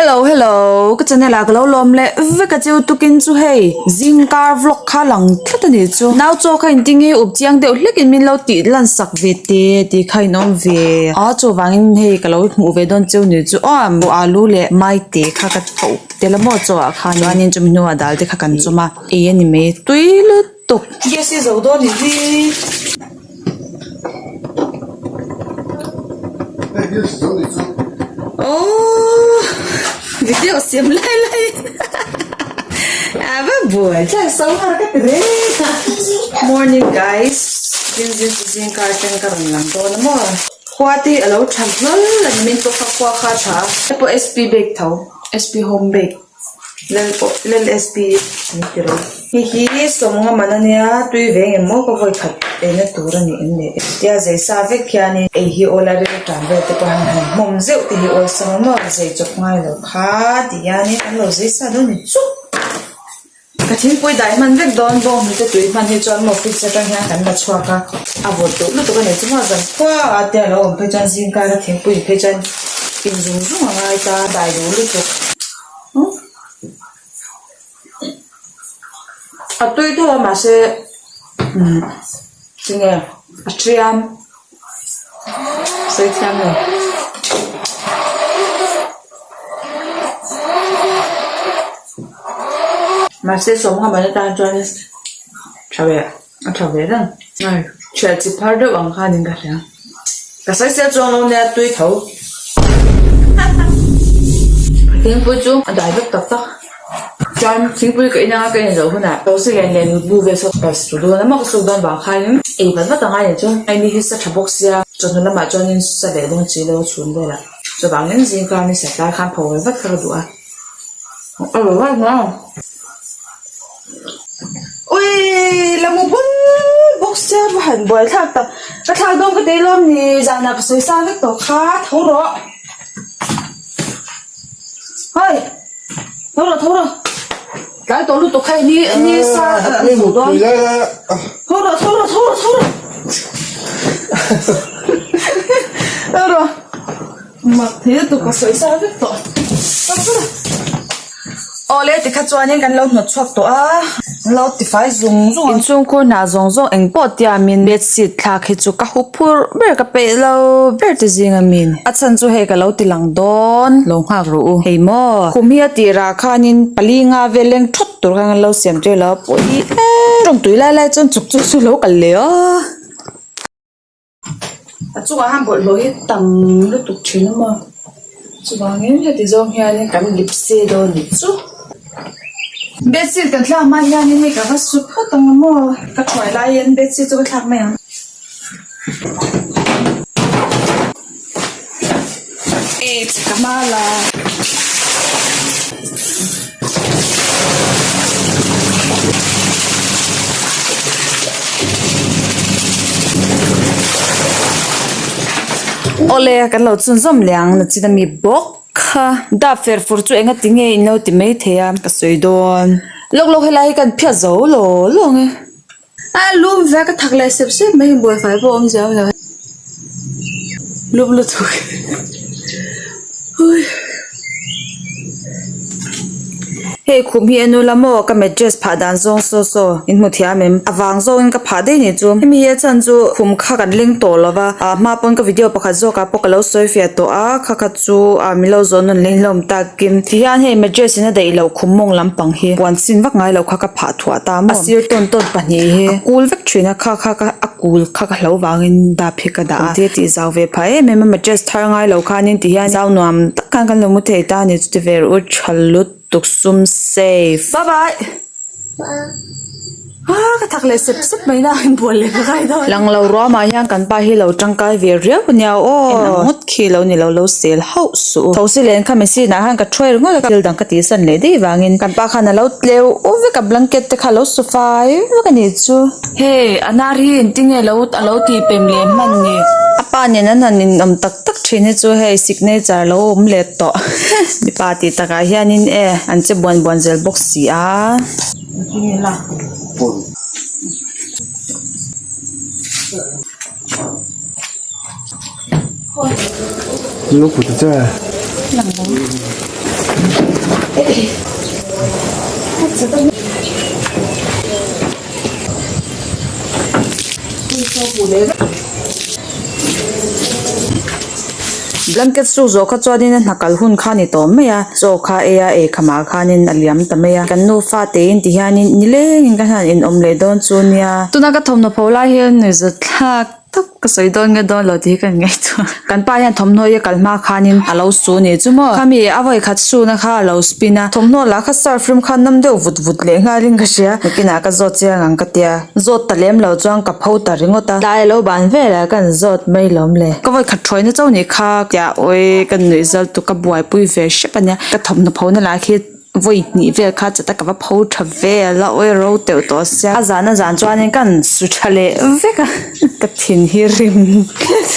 Hello hello ka channel ah ka lo lawm leh vek a cheu tukin chu hei zingkar vlog kha lang tlat a nih chu nau chaw kha inti nge up chiang deuh hlek in min lo tih lan sak ve te tih kha in awm ve a chuvangin hei ka lo hmuh ve dawn cheu nih chu aw alu leh maite kha ka ka up tel a maw chaw ah khan chuanin chumi hnuah dal te kha kan chawm a ei a ni mai tui lutuk. Gas hi zo dawn nih hi. Aww video siam lai lai a va buai thlak so har ka ti reng a morning guys zing zing chu zing kar atang ka rawn lang dawn a maw khua te hi a lo tha hlawl a ni min pawh kha khua kha a tha a hei pawh sp bag tho sp home bag. Lal pawh lal sp an ti rawh. Hei hi sawmnga man a nia tui ve engem maw ka vawi khat eina tur a ni em le tia zei sa vek hianin ei hi awl a ril tan vel te pawh han han hmawm zeuh te hi awl sam a maw zei chawp ngai lo kha ti hianin an lo zei sa dawn ni chuk. Ka thingpui dai hman vek dawn bawng hnute tui hman hi chuan maw fridge atang hian kan la chhuak a a vawt duh lutuk a ni chu maw zan khua a te a lo awm phei chuan zingkar a thingpui in phei chuan in zung zung a ngai ta dai duh lutuk. A tui tho a mahse umm tinge a ṭiam sawi thiam lo. Mahse sawmnga man atan chuan tha ve a tha ve reng ai chhiah chi phar deuh ang khanin ka hria ka sawi sel chuang lo nia tui tho thingpui chu a dai vek tak tak chuan thingpui ka in anga ka in loh hunah rose lian leh nutbu vel saw ka su dawn a maw ka suk dawn vang khanin ei vat vat angai nih chu hei hi sa tha bawk sia chawhnu lamah chuanin sa leh dawn chi lo a chhun velah chuvangin zingkar ni sa tlai khan pho ve vat kha ka duh a. Ui la mu bul bawk sia va han buai thlak tak ka thlak dawn ka tei lawm ni zanah ka sawi sa vek tawh kha tho rawh hai tho rawh tho rawh tlai tawh lutuk hei ni ni sa an zo dawn tho rawh tho rawh tho rawh tho rawh tho rawh. Mak thei lutuk ka sawi sa vek tawh. Awle tikha chuanin kan lo hnawt chhuak tawh a, an lo tifai zung zung a. Inchhungkhur hna zawng zawng eng pawh tiamin bedsheet thlak hi chu ka hup phur ber ka peih lo ber ti zing a min. A chhan chu hei ka lo ti lang dawn lo nghak rawh u. Hei maw? Khum hi a tirah khanin pali nga vel leng thawt tur khan kan lo siam tir lo a pawi em. Tawngtui lai lai chuan chuk chu chu lo kal leh a. A chungah hian bawlhhlawh hi tam lutuk thin a maw chuvangin heti zawng hianin kan lip se dawn ni chu bedsheet kan thlak hma hianin hei ka va su phawt ang a maw ka thuai laiin bedsheet chu ka thlak mai ang. Awle kan lo chhunzawm leh ang nachin ami bawk kha dap fer fur chu enga ti nge in lo ti mai thei a ka sawi dawn lawk lawk helai hi kan phiat zo law law ang e a lum ve a ka thak leh sep sep mai buaifai pawh a awm zia awm lo lum lutuk hui. Hei khum hi enu la maw ka mattress phah dan zawng saw saw in hmu thiam em a vang zawngin ka phah daih nih chu hemi hi a chhan chu khum kha kan leng tawh lo va ah hma pawn ka video pakhat zawkah pawh ka lo sawi fiah tawh a kha kha chu ah min lo zawh nawn leh hlawm takin tihian hei mattress in a daih loh khum mawng lampang hi puan sin vak ngai lo kha ka phah thuah ta maw a sir tawn tawn pahnih hi a kul vek thin a kha kha ka a kul kha ka hlo vangin dap hi ka dah a te tih zau ve phah em em a mattress thar ngai lo khanin tihian zau nuam tak khan kan lo mu thei ta a ni chuti ve rawh u tha lutuk sum safe bye bye ah ka thak leh sep sep mai na a inbual leh ka kai dawn lang lo ruamah hian kan pa hi lo tangkai ve riau ania aw en ang ngawt khi lo ni lo lo sel hauh suh u thosi len kha machine ah khan ka thuai ringawt a thil dang ka tih san leh daih vangin kan pa khan a lo tleu vek a blanket te kha a lo su fai vek a nih chu. Hei a nar hi engtinge lo a lo tih pem leh hman ni? A pa nen an han inawm tak tak thin hi chu hei signature lo awm leh tawh mipa tih takah hianin e an che buan buan zel bawk si a. Lang lo. Blanket suk zawh kha chuanin a hna kal hun kha a ni tawh mai a chaw kha ei a ei khamah khanin a liam ta mai a kan nufa tein ti hianin nilengin ka hian in awm leh dawn chu nia. Tuna ka thawmhnaw pho lai hian nuihzat thlak tak ka sawi dawn nge dawn lo tih hi ka ngaihtuah. Kan pa hian thawmhnaw hi a kal hma khanin a lo su ni chu maw khami a vawi khat suna kha a lo spin a thawmhnaw lah kha surf rim khan nam deuh vut vut leh nghalin ka hria nakinah ka zawt chiang ang ka tia. Zawt ta lem lo chuan ka pho ta ringawt a, tlai lo ban velah ka han zawt mai lawm le. Ka vawi khat thuaina chauh nih kha tia awi ka nuih zal tuk ka buaipui ve hrep a nia, ka thawmhnaw pho na lah khi vawi hnih vel kha chata ka va pho tha vel a awi ro teuh tawh sia, a zan a zan chuanin ka han su tha leh vek a, ka thin hi rim tlat.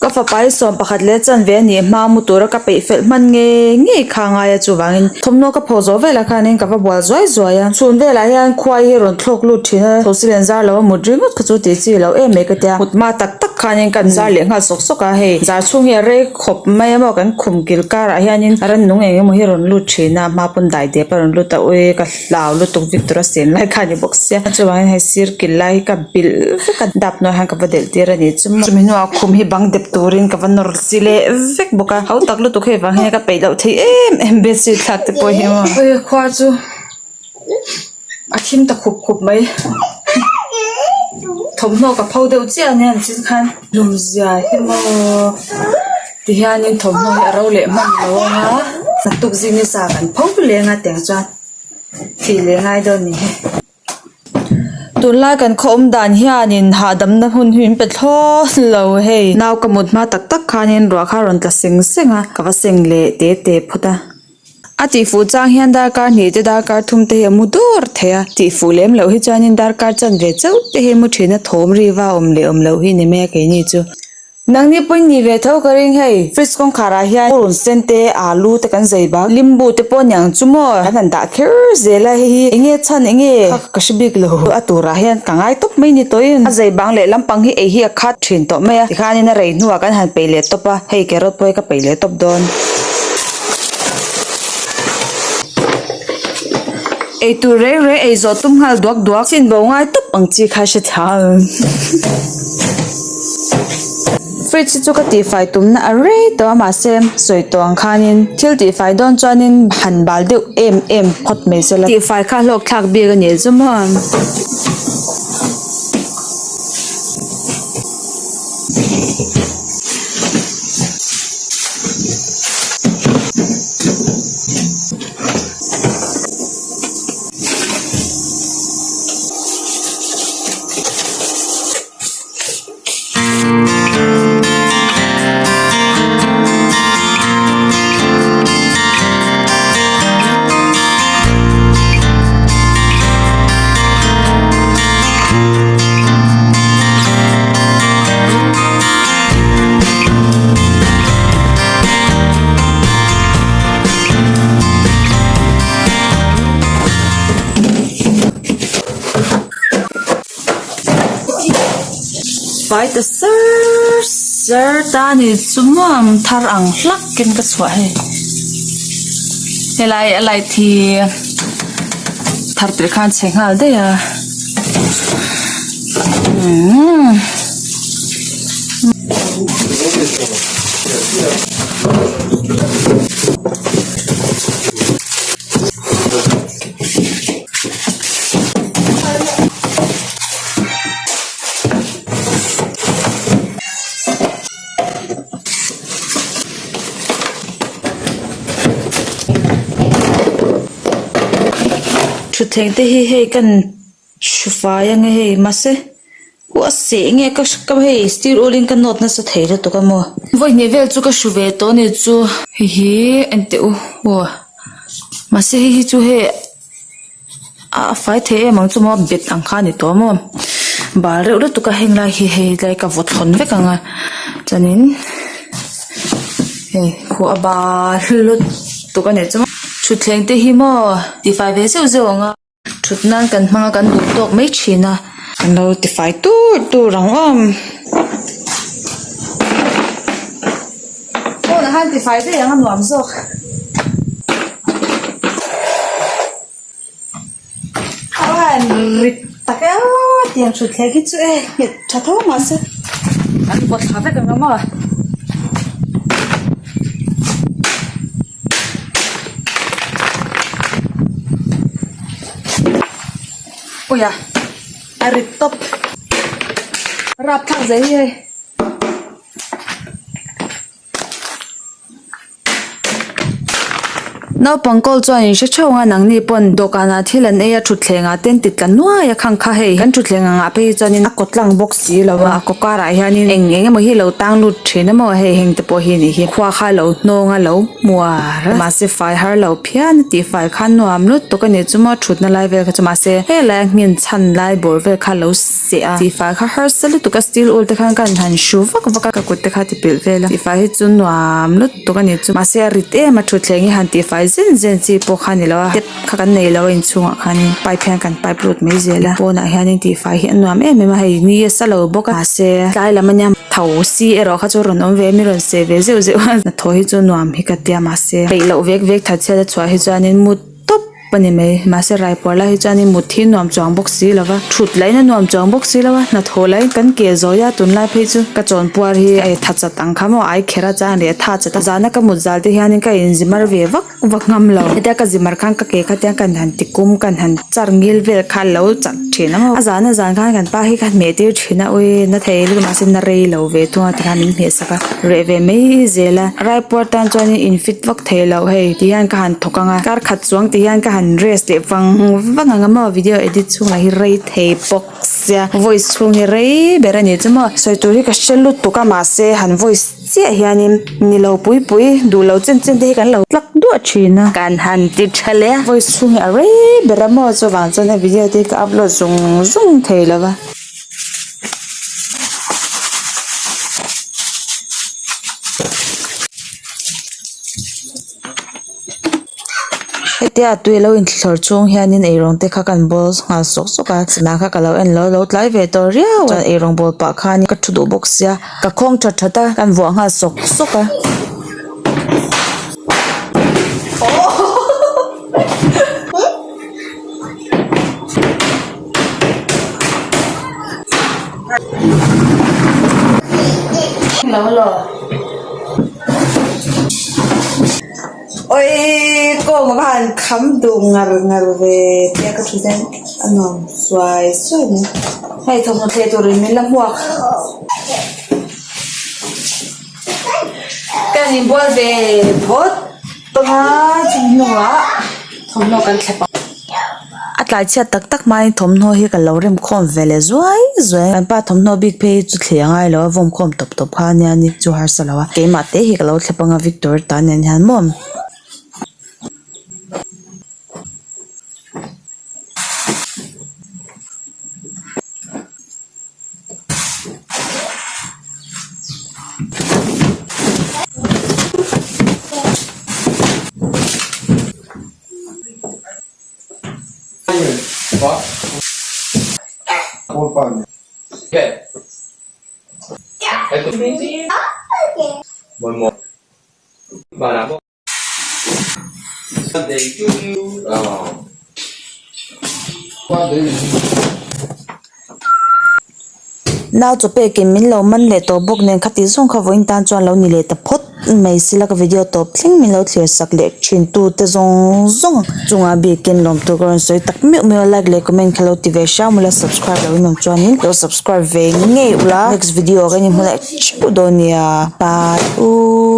Ka fapa hi 11 leh chanve a nih hma mu tura ka peih felh hman ngei ngei kha a ngai a chuvangin thawmhnaw ka pho zawh velah khanin ka va bual zuai zuai a chhun velah hian khuai hi rawn thlawk lut thin a thosi len zar lo a mut ringawt kha chu tih chi lo em mai ka tia mut hma tak tak khanin kan zar leh nghal sawk sawk a hei zar chhung hi a rei khawp mai a maw kan khum kil karah hianin rannung eng emaw hi rawn lut thin a hma pawn dai dep a rawn lut a ui ka hlau lutuk Victor a sen lai kha a ni bawk sia chuvangin hei sir kil lai hi ka bilh vek a dap hnuai hian ka va delh tir a ni chu maw chumi hnuah khum hi bang dep turin ka va nawr chi leh vek bawk a ho tak lutuk hei vang hian ka peih loh thei em em bedsheet thlak te pawh hi maw hei khua chu a thim ta khup khup mai thawmhnaw ka pho deuh chiah a nia an chin khan hlum zia hi maw tihianin thawmhnaw hi a ro leh hman lo ang a naktuk zing ni sa kan pho leng a tiang chuan. Thih leh ngai dawn ni hi. Tunlai kan khaw awm dan hianin hahdamna hun hi min pe thlawt lo hei. Nau ka mut hma tak tak khanin ruah kha a rawn tla seng seng a, ka va seng leh te te phawt a. A tihfuh chang hian darkar hnih te darkar thum te hi a mu dur thei a, tihfuh lem loh hi chuanin darkar chanve chauh te hi mu thin a thawm riva awm leh awm loh hi ni mai a keini chu. Nangni pawhin ni ve tho ka ring hei, fridge kawngkhar ah hian purun sen te, alu te kan zai bak, limbu te pawh niang chu maw kan han dah kher zel a hei hi enge chhan enge kha ka hre bik lo a turah hian ka ngai tawp mai ni tawhin a zai bang leh lampang hi ei hi a khat thin tawh mai a tikhanin a rei hnuah kan han peih leh tawp a hei carrot pawh hi ka peih leh tawp dawn. Eitur reng reng ei zawh tum nghal duak duak chin bo ngai tawp ang chi kha hre thiam. Fridge hi chu ka tihfai tumna a rei tawh a mahse sawi tawh ang khanin thil tihfai dawn chuanin han bal deuh em em phawt mai se la. Tihfai kha hlawk thlak bik a nih chu maw. Fai ta sar sar ta ni chu nuam thar ang hlak in ka chhuah hei helai a light hi thar tirh khan chhe nghal daih a umm. Thutthleng te hi hei kan hru fai ang e hei mahse huh a seh nge ka ka hei steel wool in ka nawt nasa thei lutuk a maw vawi hnih vel chu ka hru ve tawh a ni chu hei hi en teh u aw mahse hei hi chu hei. A fai thei em ang chu maw bet ang kha a ni tawh maw bal reuh lutuk a heng lai hi hei lai ka vaw thlawn vek ang a chuanin hei khuh a bal lutuk a ni chu maw thutthleng te hi maw tifai ve zeuh zeuh ang a thut nan kan hmang a kan duh tawk mai thin a kan lo tifai tur tur ang awm. khan tifai daih ang a nuam zawk. A va han rit tak e aw tiang thutthleng hi chu e nghet tha tho mahse an vaw thla vek ang a maw. Puia a rit tawp rapthlak zai hi hei. Naupang kawl chuan in hre theuh ang a nangni pawn dawhkanah thil an ei a thutthleng ah ten ti tla nuai a khang kha hei kan thutthleng ang ah phei hi chuanin a kaw tlang bawk si lo a a kaw karah hianin eng eng emaw hi lo tang lut thin emaw hei heng te pawh hi a nih hi khua kha lo hnawng a lo hmuar a mahse fai har lo phian a tih fai kha nuam lutuk a ni chu maw thutna lai vel kha chu mahse helai a nghen chhan lai bawr vel kha lo seh a tih fai kha harsa lutuk a steel ul te khan ka han hru vak vak a ka kut te kha ti pilh vel a tih fai hi chu nuam lutuk a ni chu mahse a rit em a thutthleng hi han tih fai zen zen chi pawh kha a ni lo a step kha kan nei lo a inchhungah khanin pipe hian kan pipe lut mai zel a pawnah hianin tih fai hi a nuam em em a hei ni a sa lo bawk a mahse tlai lam ania tho si erawh kha chu rawn awm ve a mi rawn seh ve zeuh zeuh a hnathawh hi chu nuam hi ka tia mahse peih loh vek vek thatchhiat a chhuah hi chuanin mut tawp a ni mai mahse raipuar lai hi chuanin mut hi nuam chuang bawk si lo va thut lahin a nuam chuang bawk si lo a hnathawh lahin kan ke zawi a tunlai phei chu ka chawnpuar hi a tha chat ang kha maw ai kher a chuan leh tha chat a zana ka mut zal te hianin ka inzimar ve vak vak ngam lo hetia ka zimar khan ka ke kha tiang kan han ti kum kan han char ngil vel kha lo chat thin a maw a zan a zan khan kan pa hi ka hmeh tir thin a ui na thei lutuk mahse na rei lo ve thung a tikhan min hmeh sak a reh ve mai zel a raipuar tan chuanin in fit vak thei lo hei ti hian ka han thawk ang a kar khat chuang ti hian ka han rest leh vang vang ang a maw video edit chhung lah hi rei thei bawk sia voice chhung hi rei ber a ni chu maw sawi tur hi ka hre lutuk a mahse han voice chiah hianin ni lo pui pui duh lo chen chen te hi kan lo tlak duah thin a kan han ti tha leh a voice chhung hi a rei ber a maw chuvang chuan hei video te hi ka upload zung zung thei lo va. Hetia tui alo inthlawr chung hianin eirawng te kha kan bawl nghal sawk sawk a sana kha ka lo en lo lo tlai ve tawh riau a chuan eirawng bawl pah khan ka thu duh bawk sia ka khawng that that a kan vuah nghal sawk sawk a. Oi kawng a va han kham duh ngar ngar ve tia ka hre dawn a nuam suai suai mai hei thawmhnaw thleh turin min la hmuak ka inbual ve phawt tawng a chumi hnuah thawmhnaw kan thlep ang. A tlai chhiat tak tak hmain thawmhnaw hi ka lo rem khawm ve leh zuai zuai a kan pa thawmhnaw bik phei hi chu thli a ngai lo a vawm khawm tawp tawp kha ania ni chu harsa lo a keimah te hi ka lo thlep anga Victor tan nen hian maw. Nau chaw pekin min lo man leh tawh bawk nen khati zawng kha vawiin tan chuan lo ni leh ta phawt mai sila ka video tawp thleng min lo thlir sak leh thin tu te zawng zawng chungah biakin lawm tur ka rawn sawi tak meuh meuh a like leh comment kha lo ti ve hram ula subscribe lo in awm chuanin lo subscribe ve ngei ula next video ah ka inhmu leh theuh dawn nia bye u.